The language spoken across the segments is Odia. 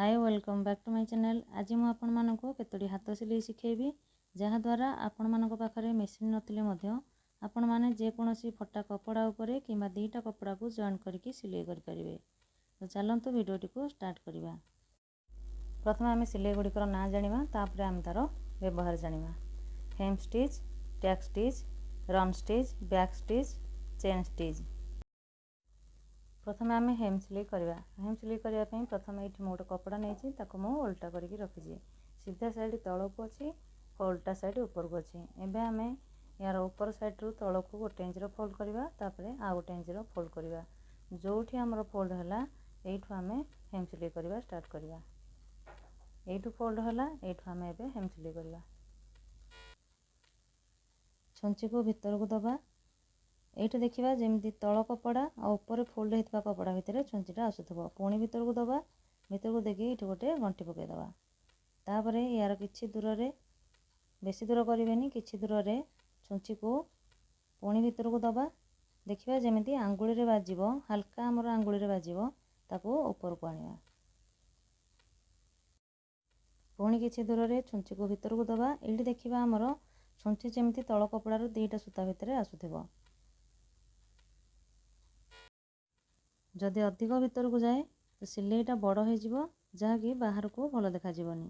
Hi, welcome back to my channel. ଆଜି ମୁଁ ଆପଣମାନଙ୍କୁ କେତୋଟି ହାତ ସିଲେଇ ଶିଖେଇବି, ଯାହାଦ୍ୱାରା ଆପଣମାନଙ୍କ ପାଖରେ ମେସିନ୍ ନଥିଲେ ମଧ୍ୟ ଆପଣମାନେ ଯେକୌଣସି ଫଟା କପଡ଼ା ଉପରେ କିମ୍ବା ଦୁଇଟା କପଡ଼ାକୁ ଜଏଣ୍ଟ କରିକି ସିଲେଇ କରିପାରିବେ। ତ ଚାଲନ୍ତୁ, ଭିଡ଼ିଓଟିକୁ ଷ୍ଟାର୍ଟ କରିବା। ପ୍ରଥମେ ଆମେ ସିଲେଇ ଗୁଡ଼ିକର ନାଁ ଜାଣିବା, ତାପରେ ଆମେ ତା'ର ବ୍ୟବହାର ଜାଣିବା। Hem stitch, tack stitch, run stitch, back stitch, chain stitch. ପ୍ରଥମେ ଆମେ ହେମ୍ ସିଲେଇ କରିବା। ହେମ୍ ସିଲେଇ କରିବା ପାଇଁ ପ୍ରଥମେ ଏଇଠି ମୁଁ ଗୋଟେ କପଡ଼ା ନେଇଛି। ତାକୁ ମୁଁ ଓଲଟା କରିକି ରଖିଛି। ସିଧା ସାଇଡ଼୍ ତଳକୁ ଅଛି, ଓଲଟା ସାଇଡ଼୍ ଉପରକୁ ଅଛି। ଏବେ ଆମେ ଏହାର ଉପର ସାଇଡ଼୍ରୁ ତଳକୁ 1 ଇଞ୍ଚର ଫୋଲ୍ଡ କରିବା, ତାପରେ ଆଉ 1 ଇଞ୍ଚର ଫୋଲ୍ଡ କରିବା। ଯେଉଁଠି ଆମର ଫୋଲ୍ଡ ହେଲା, ଏଇଠୁ ଆମେ ହେମ୍ ସିଲେଇ କରିବା ଷ୍ଟାର୍ଟ କରିବା। ଏଇଠୁ ଫୋଲ୍ଡ ହେଲା, ଏଇଠୁ ଆମେ ଏବେ ହେମ୍ ସିଲେଇ କରିବା। ଛୁଞ୍ଚିକୁ ଭିତରକୁ ଦେବା। ଏଇଠି ଦେଖିବା, ଯେମିତି ତଳ କପଡ଼ା ଆଉ ଉପରେ ଫୋଲ୍ଡ ହେଇଥିବା କପଡ଼ା ଭିତରେ ଛୁଞ୍ଚିଟା ଆସୁଥିବ। ପୁଣି ଭିତରକୁ ଦେବା। ଭିତରକୁ ଦେଇକି ଏଇଠି ଗୋଟେ ଗଣ୍ଠି ପକାଇଦେବା। ତାପରେ ୟାର କିଛି ଦୂରରେ, ବେଶୀ ଦୂର କରିବେନି, କିଛି ଦୂରରେ ଛୁଞ୍ଚିକୁ ପୁଣି ଭିତରକୁ ଦେବା। ଦେଖିବା, ଯେମିତି ଆଙ୍ଗୁଳିରେ ବାଜିବ, ହାଲକା ଆମର ଆଙ୍ଗୁଳିରେ ବାଜିବ, ତାକୁ ଉପରକୁ ଆଣିବା। ପୁଣି କିଛି ଦୂରରେ ଛୁଞ୍ଚିକୁ ଭିତରକୁ ଦେବା। ଏଇଠି ଦେଖିବା, ଆମର ଛୁଞ୍ଚି ଯେମିତି ତଳ କପଡ଼ାରୁ ଦୁଇଟା ସୂତା ଭିତରେ ଆସୁଥିବ। ଯଦି ଅଧିକ ଭିତରକୁ ଯାଏ ତ ସିଲେଇଟା ବଡ଼ ହେଇଯିବ, ଯାହାକି ବାହାରକୁ ଭଲ ଦେଖାଯିବନି।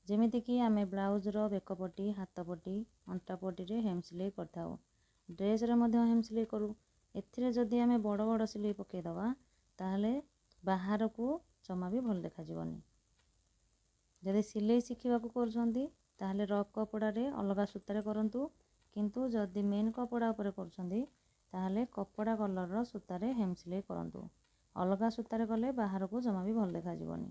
ଯେମିତିକି ଆମେ ବ୍ଲାଉଜ୍ର ବେକ ପଟି, ହାତ ପଟି, ଅଣ୍ଟା ପଟିରେ ହେମ୍ ସିଲେଇ କରିଥାଉ, ଡ୍ରେସ୍ରେ ମଧ୍ୟ ହେମ୍ ସିଲେଇ କରୁ। ଏଥିରେ ଯଦି ଆମେ ବଡ଼ ବଡ଼ ସିଲେଇ ପକାଇଦେବା, ତାହେଲେ ବାହାରକୁ ଜମା ବି ଭଲ ଦେଖାଯିବନି। ଯଦି ସିଲେଇ ଶିଖିବାକୁ କରୁଛନ୍ତି, ତାହେଲେ ରଫ୍ କପଡ଼ାରେ ଅଲଗା ସୂତାରେ କରନ୍ତୁ। କିନ୍ତୁ ଯଦି ମେନ୍ କପଡ଼ା ଉପରେ କରୁଛନ୍ତି, ତାହେଲେ କପଡ଼ା କଲର୍ର ସୂତାରେ ହେମ୍ ସିଲେଇ କରନ୍ତୁ। ଅଲଗା ସୂତାରେ କଲେ ବାହାରକୁ ଜମା ବି ଭଲ ଦେଖାଯିବନି।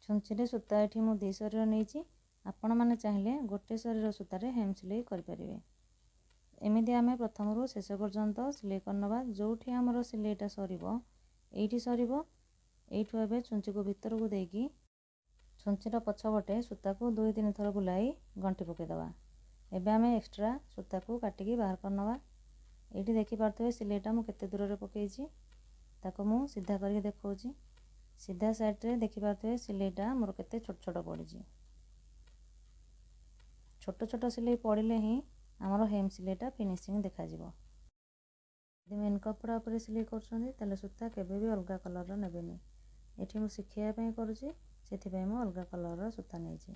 ଛୁଞ୍ଚିରେ ସୂତା ଏଠି ମୁଁ 2 ସରିର ନେଇଛି। ଆପଣମାନେ ଚାହିଁଲେ 1 ସରିର ସୂତାରେ ହେମ୍ ସିଲେଇ କରିପାରିବେ। ଏମିତି ଆମେ ପ୍ରଥମରୁ ଶେଷ ପର୍ଯ୍ୟନ୍ତ ସିଲେଇ କରିନେବା। ଯେଉଁଠି ଆମର ସିଲେଇଟା ସରିବ, ଏଇଠି ସରିବ। ଏଇଠୁ ଏବେ ଛୁଞ୍ଚିକୁ ଭିତରକୁ ଦେଇକି ଛୁଞ୍ଚିର ପଛପଟେ ସୂତାକୁ ଦୁଇ ତିନି ଥର ବୁଲାଇ ଗଣ୍ଠି ପକାଇଦେବା। ଏବେ ଆମେ ଏକ୍ସଟ୍ରା ସୂତାକୁ କାଟିକି ବାହାର କରିନେବା। ଏଇଠି ଦେଖିପାରୁଥିବେ, ସିଲେଇଟା ମୁଁ କେତେ ଦୂରରେ ପକାଇଛି। ତାକୁ ମୁଁ ସିଧା କରିକି ଦେଖାଉଛି। ସିଧା ସାଇଡ଼୍ରେ ଦେଖିପାରୁଥିବେ, ସିଲେଇଟା ମୋର କେତେ ଛୋଟ ଛୋଟ ପଡ଼ିଛି। ଛୋଟ ଛୋଟ ସିଲେଇ ପଡ଼ିଲେ ହିଁ ଆମର ହେମ୍ ସିଲେଇଟା ଫିନିସିଂ ଦେଖାଯିବ। ଯଦି ମେନ୍ କପଡ଼ା ଉପରେ ସିଲେଇ କରୁଛନ୍ତି, ତାହେଲେ ସୂତା କେବେ ବି ଅଲଗା କଲର୍ର ନେବେନି। ଏଠି ମୁଁ ଶିଖାଇବା ପାଇଁ କରୁଛି, ସେଥିପାଇଁ ମୁଁ ଅଲଗା କଲର୍ର ସୂତା ନେଇଛି।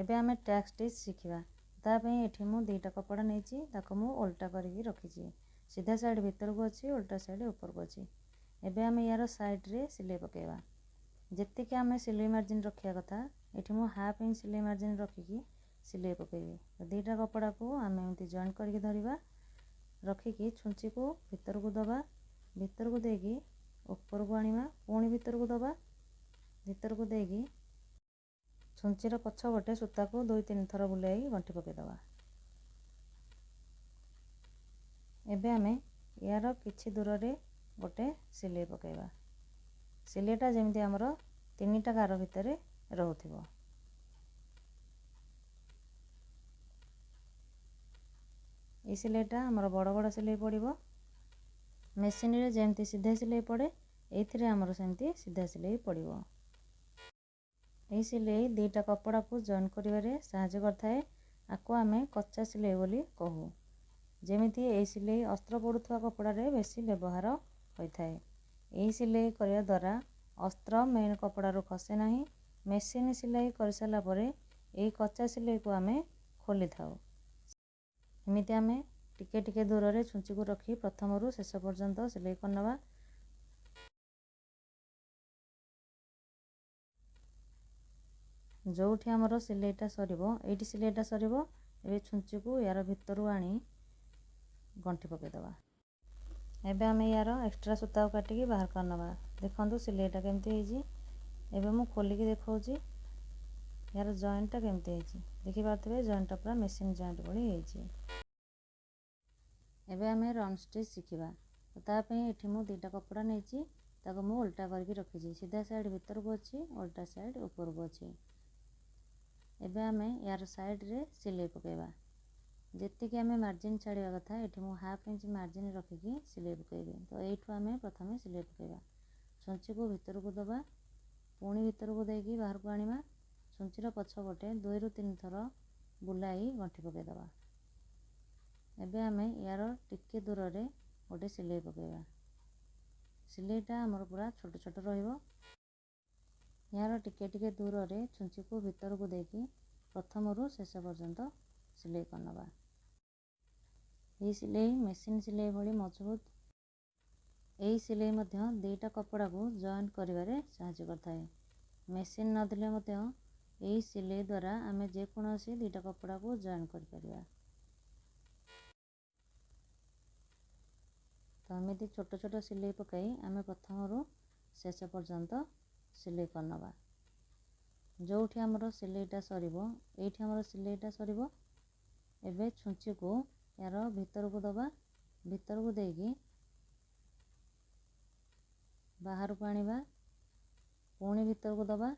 ଏବେ ଆମେ ଟ୍ୟାକ୍ ଷ୍ଟିଚ୍ ଶିଖିବା। ତା ପାଇଁ ଏଠି ମୁଁ ଦୁଇଟା କପଡ଼ା ନେଇଛି। ତାକୁ ମୁଁ ଓଲଟା କରିକି ରଖିଛି। ସିଧା ସାଇଡ଼୍ ଭିତରକୁ ଅଛି, ଓଲଟା ସାଇଡ଼୍ ଉପରକୁ ଅଛି। ଏବେ ଆମେ ୟାର ସାଇଡ଼୍ରେ ସିଲେଇ ପକାଇବା। ଯେତିକି ଆମେ ସିଲେଇ ମାର୍ଜିନ୍ ରଖିବା କଥା, ଏଠି ମୁଁ ହାଫ୍ ଇଞ୍ଚ ସିଲେଇ ମାର୍ଜିନ୍ ରଖିକି ସିଲେଇ ପକାଇବି। ଦୁଇଟା କପଡ଼ାକୁ ଆମେ ଏମିତି ଜଏଣ୍ଟ କରିକି ଧରିବା। ରଖିକି ଛୁଞ୍ଚିକୁ ଭିତରକୁ ଦେବା। ଭିତରକୁ ଦେଇକି ଉପରକୁ ଆଣିବା। ପୁଣି ଭିତରକୁ ଦେବା। ଭିତରକୁ ଦେଇକି ଛୁଞ୍ଚିର ପଛପଟେ ସୂତାକୁ ଦୁଇ ତିନି ଥର ବୁଲାଇ ଗଣ୍ଠି ପକାଇଦେବା। ଏବେ ଆମେ ୟାର କିଛି ଦୂରରେ ଗୋଟେ ସିଲେଇ ପକାଇବା। ସିଲେଇଟା ଯେମିତି ଆମର ତିନିଟା ଗାର ଭିତରେ ରହୁଥିବ। ଏଇ ସିଲେଇଟା ଆମର ବଡ଼ ବଡ଼ ସିଲେଇ ପଡ଼ିବ। ମେସିନ୍ରେ ଯେମିତି ସିଧା ସିଲେଇ ପଡ଼େ, ଏଇଥିରେ ଆମର ସେମିତି ସିଧା ସିଲେଇ ପଡ଼ିବ। ଏହି ସିଲେଇ ଦୁଇଟା କପଡ଼ାକୁ ଜଏନ୍ କରିବାରେ ସାହାଯ୍ୟ କରିଥାଏ। ଆକୁ ଆମେ କଚା ସିଲେଇ ବୋଲି କହୁ। ଯେମିତି ଏହି ସିଲେଇ ଅସ୍ତ୍ର ପଡ଼ୁଥିବା କପଡ଼ାରେ ବେଶୀ ବ୍ୟବହାର ହୋଇଥାଏ। ଏହି ସିଲେଇ କରିବା ଦ୍ୱାରା ଅସ୍ତ୍ର ମେନ୍ କପଡ଼ାରୁ ଖସେ ନାହିଁ। ମେସିନ୍ ସିଲେଇ କରିସାରିଲା ପରେ ଏହି କଚା ସିଲେଇକୁ ଆମେ ଖୋଲିଥାଉ। ଏମିତି ଆମେ ଟିକେ ଟିକେ ଦୂରରେ ଛୁଞ୍ଚିକୁ ରଖି ପ୍ରଥମରୁ ଶେଷ ପର୍ଯ୍ୟନ୍ତ ସିଲେଇ କରିନେବା। ଯେଉଁଠି ଆମର ସିଲେଇଟା ସରିବ, ଏଇଠି ସିଲେଇଟା ସରିବ। ଏବେ ଛୁଞ୍ଚିକୁ ୟାର ଭିତରୁ ଆଣି ଗଣ୍ଠି ପକାଇଦେବା। ଏବେ ଆମେ ୟାର ଏକ୍ସଟ୍ରା ସୂତାକୁ କାଟିକି ବାହାର କରିନେବା। ଦେଖନ୍ତୁ, ସିଲେଇଟା କେମିତି ହେଇଛି। ଏବେ ମୁଁ ଖୋଲିକି ଦେଖାଉଛି, ୟାର ଜଏଣ୍ଟଟା କେମିତି ହେଇଛି। ଦେଖିପାରୁଥିବେ, ଜଏଣ୍ଟଟା ପୁରା ମେସିନ୍ ଜଏଣ୍ଟ ଭଳି ହେଇଛି। ଏବେ ଆମେ ରନ୍ ଷ୍ଟିଚ୍ ଶିଖିବା। ତା ପାଇଁ ଏଠି ମୁଁ ଦୁଇଟା କପଡ଼ା ନେଇଛି। ତାକୁ ମୁଁ ଓଲଟା କରିକି ରଖିଛି। ସିଧା ସାଇଡ଼୍ ଭିତରକୁ ଅଛି, ଓଲଟା ସାଇଡ଼୍ ଉପରକୁ ଅଛି। ଏବେ ଆମେ ୟାର ସାଇଡ଼୍ରେ ସିଲେଇ ପକାଇବା। ଯେତିକି ଆମେ ମାର୍ଜିନ୍ ଛାଡ଼ିବା କଥା, ଏଠି ମୁଁ ହାଫ୍ ଇଞ୍ଚ ମାର୍ଜିନ୍ ରଖିକି ସିଲେଇ ପକାଇବି। ତ ଏଇଠୁ ଆମେ ପ୍ରଥମେ ସିଲେଇ ପକାଇବା। ଛୁଞ୍ଚିକୁ ଭିତରକୁ ଦେବା, ପୁଣି ଭିତରକୁ ଦେଇକି ବାହାରକୁ ଆଣିବା। ଛୁଞ୍ଚିର ପଛପଟେ 2ରୁ 3 ଥର ବୁଲାଇ ଗଣ୍ଠି ପକାଇଦେବା। ଏବେ ଆମେ ୟାର ଟିକେ ଦୂରରେ ଗୋଟେ ସିଲେଇ ପକାଇବା। ସିଲେଇଟା ଆମର ପୁରା ଛୋଟ ଛୋଟ ରହିବ। ୟାର ଟିକେ ଟିକେ ଦୂରରେ ଛୁଞ୍ଚିକୁ ଭିତରକୁ ଦେଇକି ପ୍ରଥମରୁ ଶେଷ ପର୍ଯ୍ୟନ୍ତ ସିଲେଇ କରିନେବା। ଏହି ସିଲେଇ ମେସିନ୍ ସିଲେଇ ଭଳି ମଜବୁତ। ଏହି ସିଲେଇ ମଧ୍ୟ ଦୁଇଟା କପଡ଼ାକୁ ଜଏଣ୍ଟ କରିବାରେ ସାହାଯ୍ୟ କରିଥାଏ। ମେସିନ୍ ନଦେଲେ ମଧ୍ୟ ଏହି ସିଲେଇ ଦ୍ୱାରା ଆମେ ଯେକୌଣସି ଦୁଇଟା କପଡ଼ାକୁ ଜଏଣ୍ଟ କରିପାରିବା। ତ ଏମିତି ଛୋଟ ଛୋଟ ସିଲେଇ ପକାଇ ଆମେ ପ୍ରଥମରୁ ଶେଷ ପର୍ଯ୍ୟନ୍ତ ସିଲେଇ କରିନେବା। ଯେଉଁଠି ଆମର ସିଲେଇଟା ସରିବ, ଏଇଠି ଆମର ସିଲେଇଟା ସରିବ। ଏବେ ଛୁଞ୍ଚିକୁ ୟାର ଭିତରକୁ ଦେବା, ଭିତରକୁ ଦେଇକି ବାହାରକୁ ଆଣିବା, ପୁଣି ଭିତରକୁ ଦେବା,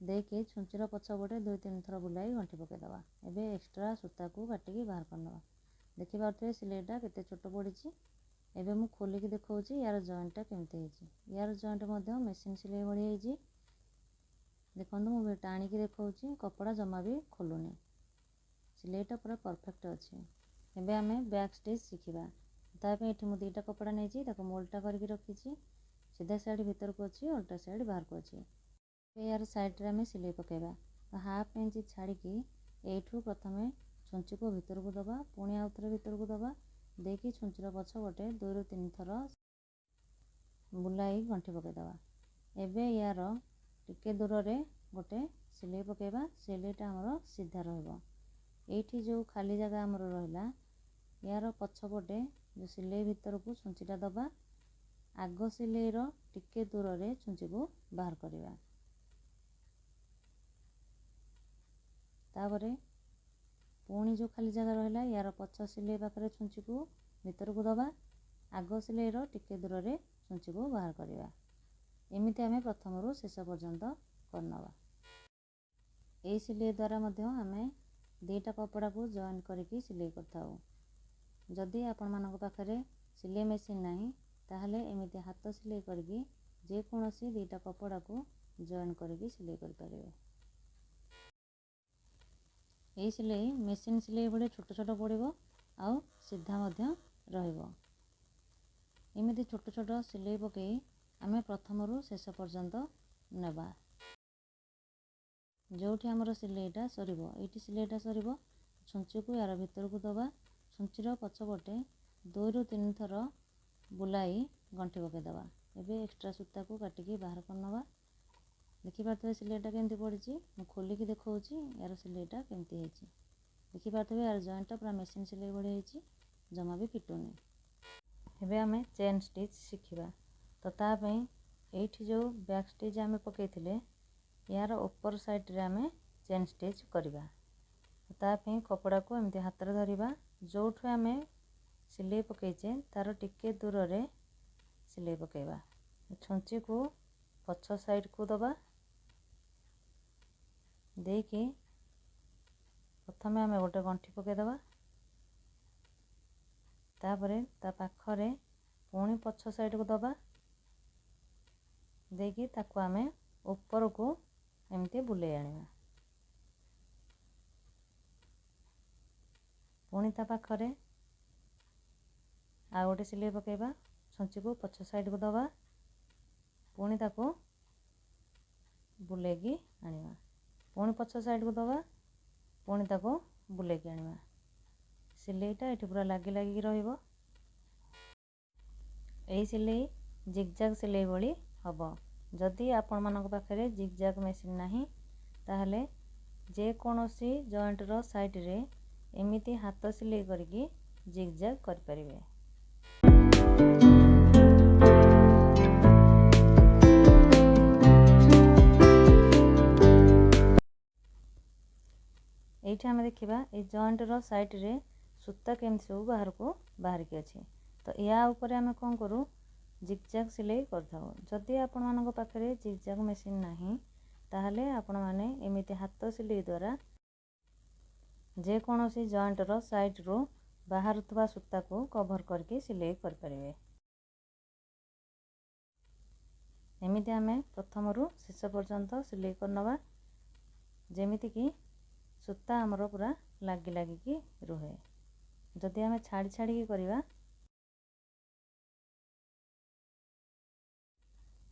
ଦେଇକି ଛୁଞ୍ଚିର ପଛପଟେ 2-3 ଥର ବୁଲାଇ ଗଣ୍ଠି ପକାଇଦେବା। ଏବେ ଏକ୍ସଟ୍ରା ସୂତାକୁ କାଟିକି ବାହାର କରିନେବା। ଦେଖିପାରୁଥିବେ ସିଲେଇଟା କେତେ ଛୋଟ ପଡ଼ିଛି। ଏବେ ମୁଁ ଖୋଲିକି ଦେଖାଉଛି ୟାର ଜଏଣ୍ଟଟା କେମିତି ହେଇଛି। ୟାର ଜଏଣ୍ଟ ମଧ୍ୟ ମେସିନ୍ ସିଲେଇ ଭଳି ହେଇଛି। ଦେଖନ୍ତୁ, ମୁଁ ଟାଣିକି ଦେଖାଉଛି, କପଡ଼ା ଜମା ବି ଖୋଲୁନି, ସିଲେଇଟା ପୁରା ପରଫେକ୍ଟ ଅଛି। ଏବେ ଆମେ ବ୍ୟାକ୍ ଷ୍ଟିଚ୍ ଶିଖିବା। ତା ପାଇଁ ଏଠି ମୁଁ ଦୁଇଟା କପଡ଼ା ନେଇଛି, ତାକୁ ମୁଁ ଓଲଟା କରିକି ରଖିଛି। ସିଧା ସାଇଡ଼୍ ଭିତରକୁ ଅଛି, ଓଲଟା ସାଇଡ଼୍ ବାହାରକୁ ଅଛି। ଏବେ ୟାର ସାଇଡ଼୍ରେ ଆମେ ସିଲେଇ ପକାଇବା। ହାଫ୍ ଇଞ୍ଚ ଛାଡ଼ିକି ଏଇଠୁ ପ୍ରଥମେ ଛୁଞ୍ଚିକୁ ଭିତରକୁ ଦେବା, ପୁଣି ଆଉ ଥରେ ଭିତରକୁ ଦେବା, ଦେଇକି ଛୁଞ୍ଚିର ପଛପଟେ 2ରୁ 3 ଥର ବୁଲାଇ ଗଣ୍ଠି ପକାଇଦେବା। ଏବେ ୟାର ଟିକେ ଦୂରରେ ଗୋଟେ ସିଲେଇ ପକାଇବା। ସିଲେଇଟା ଆମର ସିଧା ରହିବ। ଏଇଠି ଯେଉଁ ଖାଲି ଜାଗା ଆମର ରହିଲା, ୟାର ପଛପଟେ ଯେଉଁ ସିଲେଇ ଭିତରକୁ ଛୁଞ୍ଚିଟା ଦେବା, ଆଗ ସିଲେଇର ଟିକେ ଦୂରରେ ଛୁଞ୍ଚିକୁ ବାହାର କରିବା। ତାପରେ ପୁଣି ଯେଉଁ ଖାଲି ଜାଗା ରହିଲା, ୟାର ପଛ ସିଲେଇ ପାଖରେ ଛୁଞ୍ଚିକୁ ଭିତରକୁ ଦେବା, ଆଗ ସିଲେଇର ଟିକେ ଦୂରରେ ଛୁଞ୍ଚିକୁ ବାହାର କରିବା। ଏମିତି ଆମେ ପ୍ରଥମରୁ ଶେଷ ପର୍ଯ୍ୟନ୍ତ କରିନେବା। ଏହି ସିଲେଇ ଦ୍ୱାରା ମଧ୍ୟ ଆମେ ଦୁଇଟା କପଡ଼ାକୁ ଜଏଣ୍ଟ କରିକି ସିଲେଇ କରିଥାଉ। ଯଦି ଆପଣମାନଙ୍କ ପାଖରେ ସିଲେଇ ମେସିନ୍ ନାହିଁ, ତାହେଲେ ଏମିତି ହାତ ସିଲେଇ କରିକି ଯେକୌଣସି ଦୁଇଟା କପଡ଼ାକୁ ଜଏଣ୍ଟ କରିକି ସିଲେଇ କରିପାରିବେ। ଏହି ସିଲେଇ ମେସିନ୍ ସିଲେଇ ଭଳି ଛୋଟ ଛୋଟ ପଡ଼ିବ ଆଉ ସିଧା ମଧ୍ୟ ରହିବ। ଏମିତି ଛୋଟ ଛୋଟ ସିଲେଇ ପକାଇ ଆମେ ପ୍ରଥମରୁ ଶେଷ ପର୍ଯ୍ୟନ୍ତ ନେବା। ଯେଉଁଠି ଆମର ସିଲେଇଟା ସରିବ, ଏଇଠି ସିଲେଇଟା ସରିବ, ଛୁଞ୍ଚିକୁ ୟାର ଭିତରକୁ ଦେବା, ଛୁଞ୍ଚିର ପଛପଟେ 2ରୁ 3 ଥର ବୁଲାଇ ଗଣ୍ଠି ପକାଇଦେବା। ଏବେ ଏକ୍ସଟ୍ରା ସୂତାକୁ କାଟିକି ବାହାର କରିନେବା। ଦେଖିପାରୁଥିବେ ସିଲେଇଟା କେମିତି ପଡ଼ିଛି। ମୁଁ ଖୋଲିକି ଦେଖାଉଛି ୟାର ସିଲେଇଟା କେମିତି ହେଇଛି। ଦେଖିପାରୁଥିବେ ୟାର ଜଏଣ୍ଟଟା ପୁରା ମେସିନ୍ ସିଲେଇ ଭଳି ହେଇଛି, ଜମା ବି ଫିଟୁନି। ଏବେ ଆମେ ଚେନ୍ ଷ୍ଟିଚ୍ ଶିଖିବା। ତ ତା ପାଇଁ ଏଇଠି ଯେଉଁ ବ୍ୟାକ୍ ଷ୍ଟିଚ୍ ଆମେ ପକାଇଥିଲେ, ୟାର ଉପର ସାଇଡ଼୍ରେ ଆମେ ଚେନ୍ ଷ୍ଟିଚ୍ କରିବା। ତା ପାଇଁ କପଡ଼ାକୁ ଏମିତି ହାତରେ ଧରିବା, ଯେଉଁଠୁ ଆମେ ସିଲେଇ ପକାଇଛେ ତା'ର ଟିକେ ଦୂରରେ ସିଲେଇ ପକାଇବା। ଛୁଞ୍ଚିକୁ ପଛ ସାଇଡ଼୍କୁ ଦେବା, ଦେଇକି ପ୍ରଥମେ ଆମେ ଗୋଟେ ଗଣ୍ଠି ପକାଇଦେବା। ତାପରେ ତା ପାଖରେ ପୁଣି ପଛ ସାଇଡ଼୍କୁ ଦେବା, ଦେଇକି ତାକୁ ଆମେ ଉପରକୁ ଏମିତି ବୁଲେଇ ଆଣିବା। ପୁଣି ତା ପାଖରେ ଆଉ ଗୋଟେ ସିଲେଇ ପକାଇବା। ଛୁଞ୍ଚିକୁ ପଛ ସାଇଡ଼୍କୁ ଦେବା, ପୁଣି ତାକୁ ବୁଲେଇକି ଆଣିବା, ପୁଣି ପଛ ସାଇଡ଼୍କୁ ଦେବା, ପୁଣି ତାକୁ ବୁଲେଇକି ଆଣିବା। ସିଲେଇଟା ଏଠି ପୁରା ଲାଗି ଲାଗିକି ରହିବ। ଏହି ସିଲେଇ ଜିଗ୍ଜାଗ୍ ସିଲେଇ ଭଳି ହେବ। ଯଦି ଆପଣମାନଙ୍କ ପାଖରେ ଜିଗ୍ଜାଗ୍ ମେସିନ୍ ନାହିଁ, ତାହେଲେ ଯେକୌଣସି ଜଏଣ୍ଟର ସାଇଡ଼୍ରେ ଏମିତି ହାତ ସିଲେଇ କରିକି ଜିଗ୍ଜାଗ୍ କରିପାରିବେ। ଏଇଠି ଆମେ ଦେଖିବା ଏଇ ଜଏଣ୍ଟର ସାଇଡ଼୍ରେ ସୂତା କେମିତି ସବୁ ବାହାରକୁ ବାହାରିକି ଅଛି। ତ ୟା ଉପରେ ଆମେ କ'ଣ କରୁ? ଜିଗ୍ଜାଗ୍ ସିଲେଇ କରିଥାଉ। ଯଦି ଆପଣମାନଙ୍କ ପାଖରେ ଜିଗ୍ଜାଗ୍ ମେସିନ୍ ନାହିଁ, ତାହେଲେ ଆପଣମାନେ ଏମିତି ହାତ ସିଲେଇ ଦ୍ୱାରା ଯେକୌଣସି ଜଏଣ୍ଟର ସାଇଡ଼୍ରୁ ବାହାରୁଥିବା ସୂତାକୁ କଭର୍ କରିକି ସିଲେଇ କରିପାରିବେ। ଏମିତି ଆମେ ପ୍ରଥମରୁ ଶେଷ ପର୍ଯ୍ୟନ୍ତ ସିଲେଇ କରିନେବା, ଯେମିତିକି ସୂତା ଆମର ପୁରା ଲାଗି ଲାଗିକି ରୁହେ। ଯଦି ଆମେ ଛାଡ଼ି ଛାଡ଼ିକି କରିବା,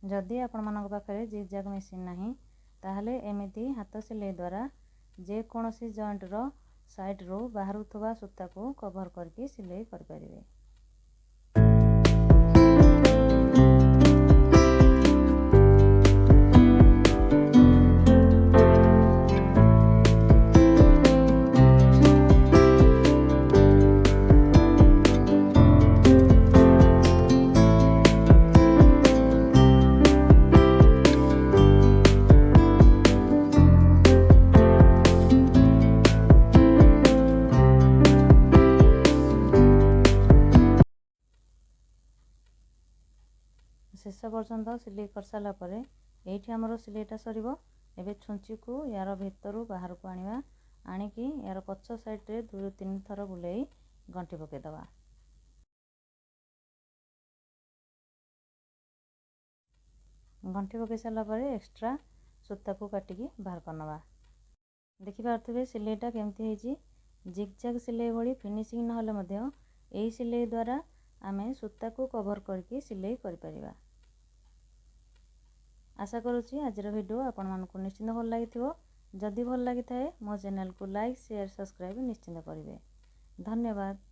ଯଦି ଆପଣମାନଙ୍କ ପାଖରେ ଜିଗ୍ଜାଗ୍ ମେସିନ୍ ନାହିଁ, ତାହେଲେ ଏମିତି ହାତ ସିଲେଇ ଦ୍ୱାରା ଯେକୌଣସି ଜଏଣ୍ଟର ସାଇଡ଼୍ରୁ ବାହାରୁଥିବା ସୂତାକୁ କଭର୍ କରିକି ସିଲେଇ କରିପାରିବେ। ଶେଷ ପର୍ଯ୍ୟନ୍ତ ସିଲେଇ କରିସାରିଲା ପରେ ଏଇଠି ଆମର ସିଲେଇଟା ସରିବ। ଏବେ ଛୁଞ୍ଚିକୁ ୟାର ଭିତରୁ ବାହାରକୁ ଆଣିବା, ଆଣିକି ୟାର ପଛ ସାଇଡ଼୍ରେ 2ରୁ 3 ଥର ବୁଲେଇ ଗଣ୍ଠି ପକାଇଦେବା। ଗଣ୍ଠି ପକାଇ ସାରିଲା ପରେ ଏକ୍ସଟ୍ରା ସୂତାକୁ କାଟିକି ବାହାର କରିନେବା। ଦେଖିପାରୁଥିବେ ସିଲେଇଟା କେମିତି ହେଇଛି। ଜିଗ୍ଜାଗ୍ ସିଲେଇ ଭଳି ଫିନିସିଂ ନହେଲେ ମଧ୍ୟ ଏହି ସିଲେଇ ଦ୍ୱାରା ଆମେ ସୂତାକୁ କଭର୍ କରିକି ସିଲେଇ କରିପାରିବା। ଆଶା କରୁଛି ଆଜିର ଭିଡ଼ିଓ ଆପଣମାନଙ୍କୁ ନିଶ୍ଚିନ୍ତ ଭଲ ଲାଗିଥିବ। ଯଦି ଭଲ ଲାଗିଥାଏ, ମୋ ଚ୍ୟାନେଲକୁ ଲାଇକ୍, ସେୟାର, ସବସ୍କ୍ରାଇବ୍ ନିଶ୍ଚିନ୍ତ କରିବେ। ଧନ୍ୟବାଦ।